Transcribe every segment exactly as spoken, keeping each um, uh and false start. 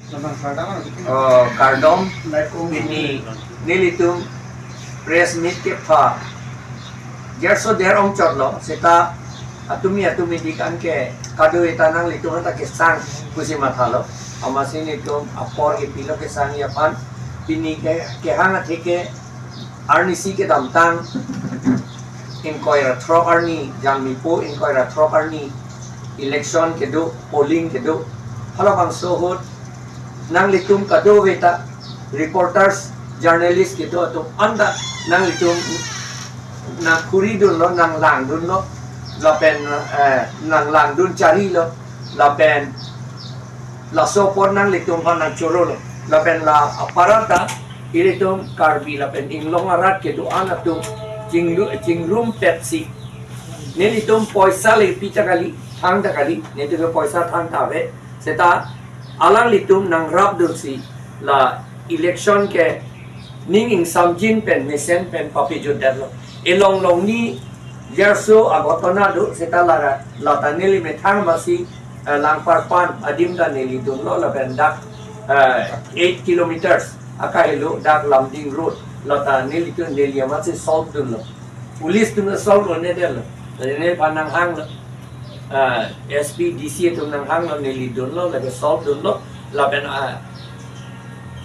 Oh, kardom, pini nelitum press meet kepha gerso der ongchotlo, seta atumi atumi dik anke kadokave ta nanglitum anta kesang pusi mathalo. Amatsi nelitum apor kepilo kesangji aphan, pini ke kehang atheke arnisi kedamtang ingkoi ra throk arni, Jangmipo ingkoi ra throk arni election kedo, polling kedo. Halabangso ahut nanglitum kadokave ta reporters, journalist kedo atum anta nanglitum nangkhuridunlo, nanglangdunlo, lapen, eh, nanglangdun charilo, lapen laso apor nanglitum aphan nangchorolo, lapen la aparta ilitum Karbi lapen inglong arat kedo-an atum chingru-, chingrumpetsi, nelitum poisa le pi ta kali, thang ta kali, nelitum ke poisa thang ta ave, seta alanglitum nangrapdunsi la election ke ning ingsamjin pen mesen pen papejutdetlo. Elong longni gerso aghotona do, seta la ra, lata neli methang masi, eh, Langparpan adim ta neli dunlo, lapen dak, eh, eight kilometers akahelo dak Lumding Road, lata nelitum neli amatsi solve dunlo. Police atum solve lo ne detlo. Lasi neliphan nanghanglo. Ah, S P, D C atum nanghanglo, neli dunlo, lake solve dunlo. Lapen, ah,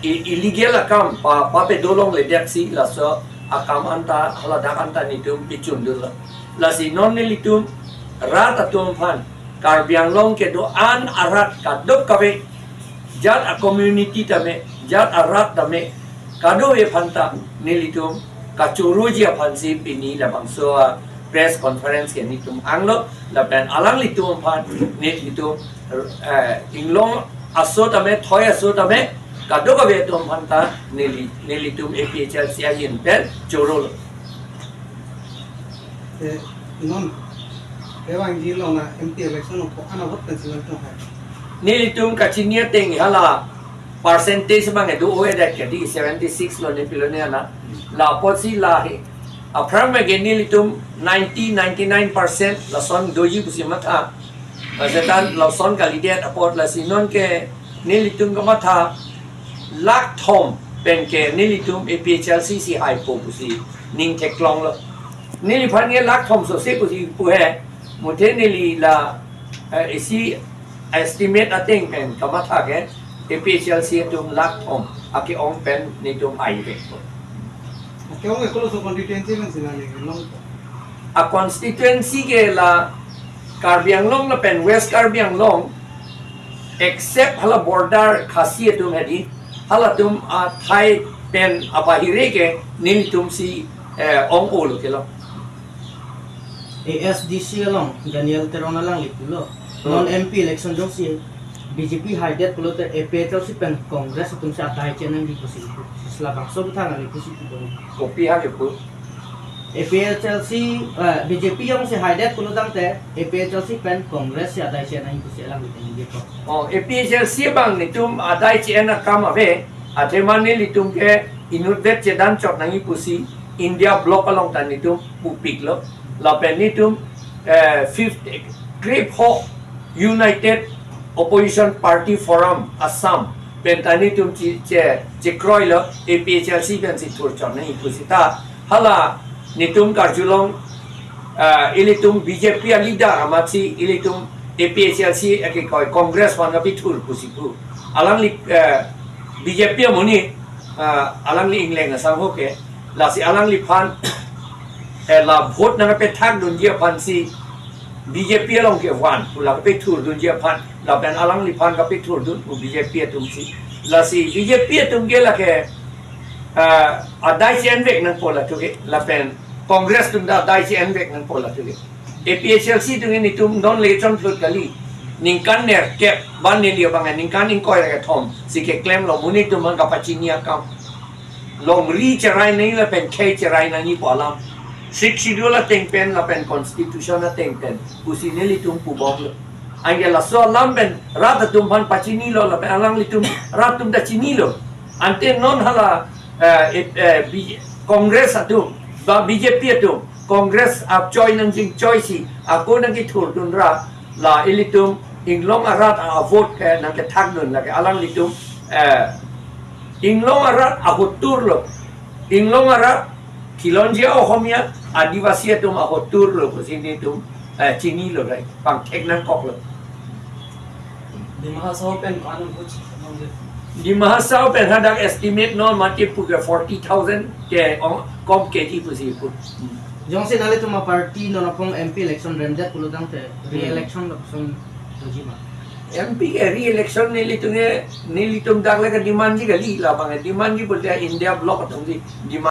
i-, illegal akam pa, papedo longledeksi laso akam anta, haladak anta nelitum pechundunlo. Lasi non nelitum rat atum aphan, Karbi Anglong kedo-an arat kadokave, jat a-community tame, jat arat tame, kadokave aphanta nelitum kachoroji aphansi pini labangso a-press conference ke nelitum anglo, lapen alanglitum aphan nelitum, eh, inglong aso tame, thoi aso tame, kadokave atum aphanta neli, nelitum A P H L C ahin pen chorolo. Eh, non, kevangji along na M P election along ko-an a-vote pensi vangthu hai? Nelitum kachini ateng hala percentage abang kedo-o edet ke di seventy six lo ne pilo ne ana. La apotsi la he, aphrang abang ke nelitum ninety, ninety-nine percent lason doji pusi matha. Lason ta lason kalidet apot, lasi non ke nelitum kamatha lakh thom pen ke nelitum A P H L C si haipo pusi ning theklonglo. Neliphan ke lakh thom sose pusi pu he, muthe neli la, eh, isi estimate ateng pen kamatha ke A P H L C atum lakh thom ake-ong pen nelitum haivekpo. Ake-ong ke koloso constituency pensi la le long? A-constituency ke la Karbi Anglong lapen West Karbi Anglong, except hala border Khasi atum hedi, halatum athai pen abahire ke nelitum si, eh, ong-olo kelo. A S D C along Daniel Teron alangli pulo, hmm, non M P election jongsi B J P haidet pulote A P H L C pen Congress atumsi adai che-en nangji pusi pu. Lasi labangso aputhak nangli pusi pu bom? Kopi ha kepu? A P H L C, eh, B J P jongsi haidet pulo tangte A P H L C pen Congress si adai che-en nangji pusi alangli pen ningjepo. Oh, A P H L C abang nelitum adai che-en akam ave, athema nelitum ke inutvet chedan chot nangji pusi India Bloc along ta nelitum pupiklo. Lapen nelitum, eh, fifth, krepho United Opposition Party Forum Assam pen ta nelitum che, che, chekroilo, A P H L C pensi thurchot nangji pusi ta. Hala nelitum karjulong, eh, ilitum B J P a-leader amatsi ilitum A P H L C ake koi Congress aphan kapethur pusi pu. Alangli, eh, B J P amonit, eh, alangli ingleng asangho ke, lasi alangliphan, eh, la vote nangkapethak dunji aphansi B J P along ke van pu la kapethur dunji aphan, lapen alangliphan kapethur dun pu B J P atumsi. Lasi B J P atum ke lake, eh, adai che-envek nangpo latum ke, lapen Congress atum ta adai che-envek nangpo latum ke. A P H L C atum ke nelitum non le chonphlut kali. Ningkan nerkep, ban neli abang ningkan ingkoi ra kethom si keklemlo, monit atum aphan kapachini akam. Longri cherai nangji lapen khei cherai nangji pu alam. Sixth Schedule ateng pen lapen Constitution ateng pen pusi nelitum pubomlo. Anke laso alam pen rat atum aphan pachinilo lapen alanglitum rat atum ta chinilo. Ante non hala, eh, eh, eh, B-, Congress atum, ba B J P atum, Congress achoi nangchingchoisi ako nangkethurdun ra, la ilitum inglong arat a-vote ke nangkethakdun lake alanglitum Eh, inglong arat ahotur lo. Inglong arat, Khilonjia Ohomia, Adivasi atum ahotur lo pusi nelitum, eh, chinilo, right? Pangthek nangkoklo. Dima Hasao pen ko-an ahut? Dima Hasao pen hadak estimate non mati pu ke forty thousand ke ong, kom keji pusi pu. Jongsi nanglitum aparty non apong M P election remdet pulo tangte, re-election lapuson doji ma? M P ke re-election nelitum ke, nelitum dak le ke demand ji kali, labang ke demand ji pulote India bloc atum si demand